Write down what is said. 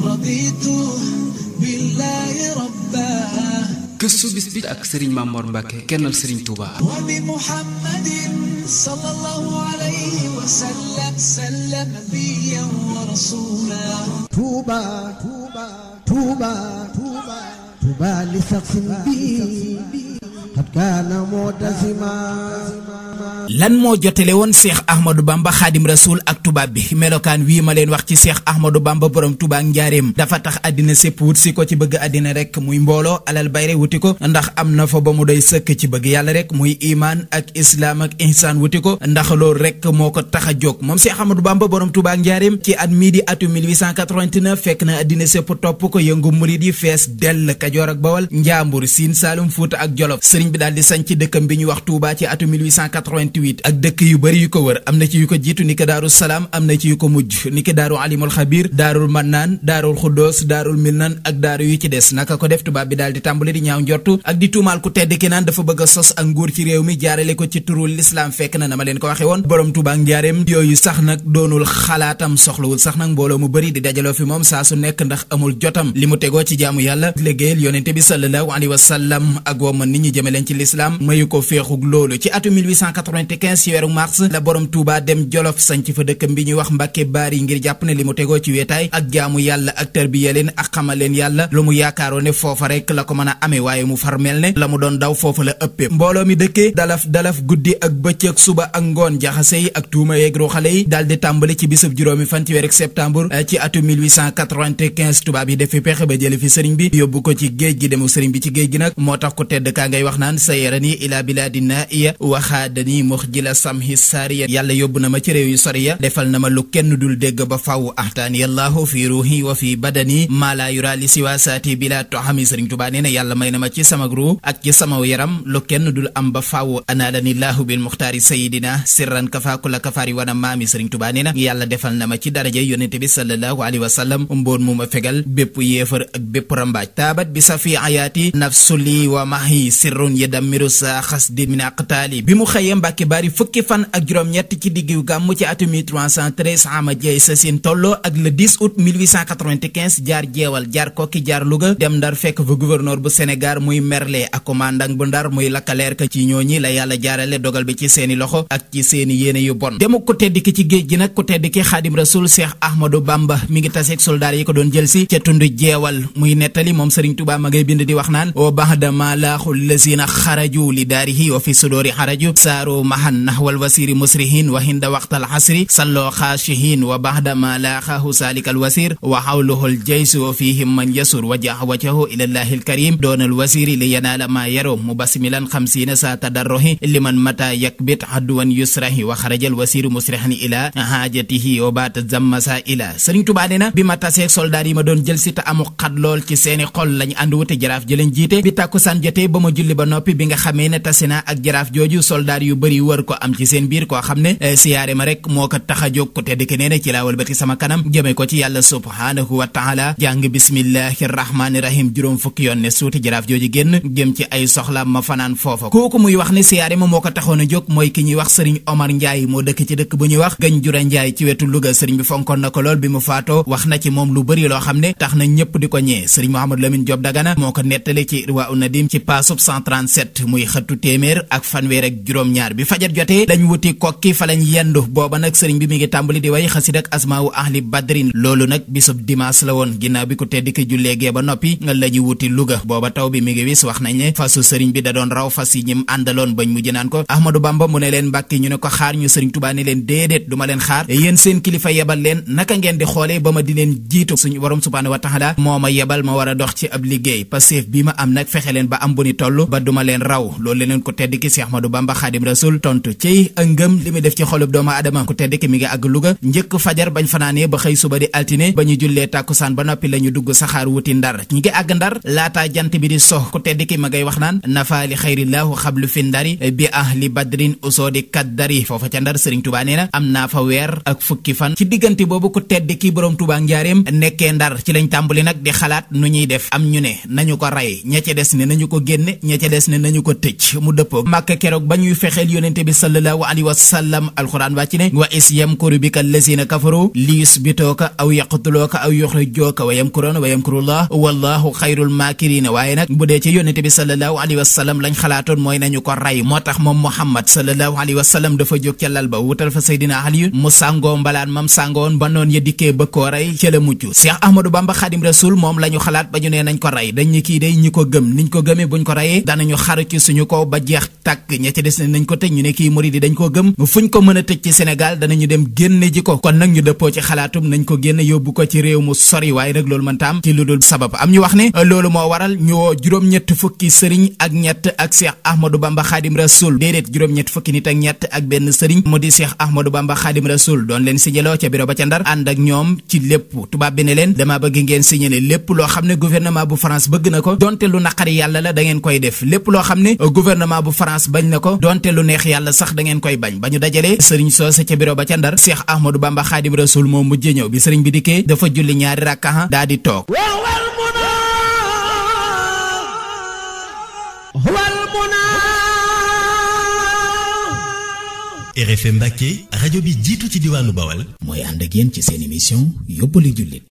رضيت بالله ربا gëstu bis bi ak Serigne Mamor Mbacke kennal Serigne Touba. وبمحمد صلى الله عليه وسلم سلم نبيا ورسولا توبا توبا توبا توبا توبا لشخص بي قد كان معتزما. lan moo jotele woon Cheikh Ahmadou Bamba Xaadim Rasoul ak tubaab bi melokaan wii ma leen wax ci Cheikh Ahmadou Bamba borom Touba ak njaareem dafa tax àddina sépp wut si ko ci bëgg àddina rek muy mbooloo alal bayre wuti ko ndax am na fa ba mu doy sëkk ci bëgg yàlla rek muy imaan ak islaam ak ihsaan wuti ko ndax loolu rek moo ko tax a jóg moom Cheikh Ahmadou Bamba borom Touba ak njaareem ci at mii di atu 1889 fekk na àddina sépp topp ko yëngu murid yi fees dell Kajoor ak Bawal Njaambur Siin Saalum Fuuta ak Jolof sëriñ bi daal di sañ ci dëkkam bi ñu wax Touba ci atu 1888 ak dëkk yu bari yu ko wër am na ci yu ko jiitu ni ki daaru salaam am na ci yu ko mujj ni ki daaru alimul xabir daarul mannaan daarul xuddoos daarul milnan ak daaru yu ci des naka ko def tubaab bi daal di tàmbali di ñaaw njortu ak di tuumaal ku tedd ki naan dafa bëgg a sos ak nguur ci réew mi jaarale ko ci turul lislaam fekk na ma leen ko waxe woon borom Tuuba ak njaareem yooyu sax nag doonul xalaatam soxlawul sax nag mbooloo mu bari di dajaloo fi moom saa su nekk ndax amul jotam li mu tegoo ci jaamu yàlla liggéeyal yonente bi sallallahu alayhi wa sallam ak woo man nit ñi jëme leen ci lislaam mayu ko féexug loolu ci atu 1895 ci weeru mars la borom Touba dem Jolof sanc fa dëkkam bi ñuy wax Mbàkke Baari ngir jàpp ne li mu tegoo ci weetaay ak jaamu yàlla ak tarbiya leen ak xamal leen yàlla lu mu yaakaaroo ne foofa rek la ko mën a amee waaye mu far mel ne la mu doon daw foofa la ëppee mbooloo mi dëkkee dalaf guddi ak bëccëg suba ak ngoon jaxase yi ak tuuma yeeg ruuxale yi daal di tàmbali ci bisub juróomi fan ci weeru septembre ci atu 1895 tubaab yi def fi pexe ba jële fi sëriñ bi yóbbu ko ci géej gi demu sëriñ bi ci géej gi nag moo tax ku tedd kaa ngay wax naan sayarani ila biladina iya waxaadani muxjila samhi saariya yàlla yóbbu na ma ci réew yu sori ya defal na ma lu kenn dul dégg ba faw ahtaani allahu fi ruuhi wa fi badani maa laa yura li siwa saati bila toxami sëriñ Tuubaa nee na yàlla may na ma ci sama ruu ak ci sama yaram lu kenn dul am ba faw anaalani llahu bil muxtaari sayidina sirran kafaakula kafaari wana maami sëriñ Tuubaa nee na yàlla defal na ma ci daraja yonente bi sallallahu alayhi wa sallam mboon mu ma fegal bépp yéefar ak bépp rambaaj taabat bi safi ayaati nafsuli wa mahi sirrun yadammiru sa xasdi min aqtaali bi mu xëyee Mbàkke Baari fukki fan ak juróom-ñett ci diggu gàmmu ci atu 1313 ama jeey sa sin tolloo ak le 10 août 1895 jaar jeewal jaar kokki jaar Louga dem Ndar fekk fa gouverneur bu Sénégal muy Merle ak commandant bu Ndar muy Lakkaleer ka ci ñooñi la yàlla jaarale dogal bi ci seeni loxo ak ci seeni yéene yu bon demu ku tedd ki ci géej gi nag ku tedd ki Xaadim Rasul Cheikh Ahmadou Bamba mi ngi taseeg soldaar yi ko doon jël si ca tund jeewal muy nettali moom Sëriñ Tuubaa ma ngay bind di wax naan o baxdama laaxul lazina xaraju li daarihi wa fi sudori xaraju saaro mahan nahwal wasiri musrihin wa hinda waqtal xasri salloo xaashihin wa baxdama laaxahu salikal wasir wa xawluhul jaysu wa fihim man yasur wa jax wajahu ilallahi alkarim doonal wasiri li yanaala ma yaro mubasmilan xamsiina sa tadarrohi liman mata yakbit hadduwan yusrahi wa xarajal wasiru musrihan ila haajatihi wa baata zammasa ila Sëriñ Tuubaa nee na bi ma taseeg soldaar yi ma doon jël si te amu xat lool ci seeni xol lañ ànd wute jaraaf jëleen jiite bi tàkkusaan jotee ba ma julli ba noppi bi nga xamee ne tase naa ak jaraaf jooju soldaar yu bëri wër ko am ci seen biir koo xam ne siyaare ma rek moo ko tax a jóg ko tedd ki nee na ci laa wëlbati sama kanam jëme ko ci yàlla subhaanahu wa taala jàng bismillahi rahmaani rahim juróom fukki yoon ne suuti jaraaf jooju génn jëm ci ay soxlaam ma fanaan foofa kooku muy wax ne siyaare ma moo ko taxoon a jóg mooy ki ñuy wax sëriñ Omar Njaay moo dëkk ci dëkk bu ñuy wax Gañ Jura Njaay ci wetu Louga sëriñ bi fonkoon na ko lool bi mu faatoo wax na ci moom lu bëri loo xam ne tax na ñëpp di ko ñee sëriñ Mouhamadou Lamine Diop Dagana moo ko nettali ci Irwaa Nadim ci paasub 137 muy xëttu téeméer ak fanweer ak juróom-ñaar bi fajar jotee lañ wuti kokki fa lañ yendu booba nag sëriñ bi mi ngi tàmbali di way xasid ak asmaawu ahli badrin loolu nag bisub dimanche la woon ginnaaw bi ko tedd ki jullee gee ba noppi nga la ñu wuti Louga booba taw bi mi ngi wis wax nañ ne fasu sëriñ bi da doon raw fas yi ñim àndaloon bañ mujj naan ko Ahmadou Bamba mu ne leen Mbàkke ñu ne ko xaar ñu sëriñ Tuubaa ne leen déedéet duma leen xaar yéen seen kilifa yebal leen naka ngeen di xoolee ba ma di leen jiitu suñu borom subhaanahu wa taala moo ma yebal ma war a dox ci ab liggéey Pastef bi ma am nag fexe leen ba am bu ni toll ba duma leen raw loolu leneen ko tedd ki Cheikh Ahmadou Bamba Xaadim Rasul tontu ciy ak ngëm li mu def ci xolub doomu adama ko tedd ki mi ngi àgg Louga njëkk fajar bañ fanaanee ba xëy suba di altine ba ñu jullee tàkkusaan ba noppi la ñu dugg saxaar wuti Ndar ñi ngi àgg Ndar laataa jant bi di sox ko tedd ki ma ngay wax naan nafaali xayrillaahu xablu fi ndari bi ahli badrin usoodi kaddari foofa ca Ndar Sëriñ Tuubaa nee na am naa fa weer ak fukki fan ci diggante boobu ko tedd ki borom Tuubaa njaareem nekkee Ndar ci lañ tàmbali nag di xalaat nu ñuy def am ñu ne nañu ko rey ña ca des ne nañu ko génne ña ca des ne nañu ko tëj mu dëppoo Màkka keroog ba ñuy fexeel yonente bi sallallahu alayhi wa sallam alquran wàcc ne wa is yamkuru bika allazina kafaru li yusbitooka aw yaqtulooka aw yuxrijooka wa yamkuruuna wa yamkurullah wallahu xayrul maakiriina waaye nag bu dee ci yonente bi sallallahu alayhi wa sallam lañ xalaatoon mooy nañu ko rey moo tax moom Muhammad sallallahu alayhi wa sallam dafa jóg ca lal ba wutal fa Seydina Ali mu sàngoo mbalaan mam sàngoon ba noon ya dikkee ba koo rey ca la mujj Cheikh Ahmadou Bamba Xaadim Rasul moom la ñu xalaat ba ñu nee nañ ko rey dañ ñu kii day ñi ko gëm niñ ko gëmee buñ ko reyee danañu xaru ci suñu kaw ba jeex tàkk ña ca des ne nañ ko tëj ñu ne kii murid yi dañ koo gëm fuñ ko mën a tëj ci Sénégal danañu dem génne ji ko kon nag ñu dëppoo ci xalaatum nañ ko génne yóbbu ko ci réew mu sori waaye nag loolu mën taam ci lu dul sabab am ñu wax ne loolu moo waral ñu woo juróom-ñett fukki sëriñ ak ñett ak Cheikh Ahmadou Bamba Xaadim Rasul déedéet juróom-ñett fukki nit ak ñett ak benn sëriñ mu di Cheikh Ahmadou Bamba Xaadim Rasul doon leen signaloo ca bureau ba ca Ndar ànd ak ñoom ci lépp tubaab bi ne leen dama bëgg ngeen signaler lépp loo xam ne gouvernement bu France bëgg na ko donte lu naqari yàlla la da ngeen koy def lépp loo xam ne gouvernement bu France bañ na ko donte lu neex yàlla sax da ngeen koy bañ ba ñu dajalee sëriñ soose ca bureau ba ca Ndar Cheikh Ahmadou Bamba Xaadim Rasul moo mujjee ñëw bi sëriñ bi dikkee dafa julli ñaari rakka daa di toog RFM Mbacké rajo bi jiitu ci diwaanu Bawal mooy ànd ak yéen ci seen émission yóbbalu jullit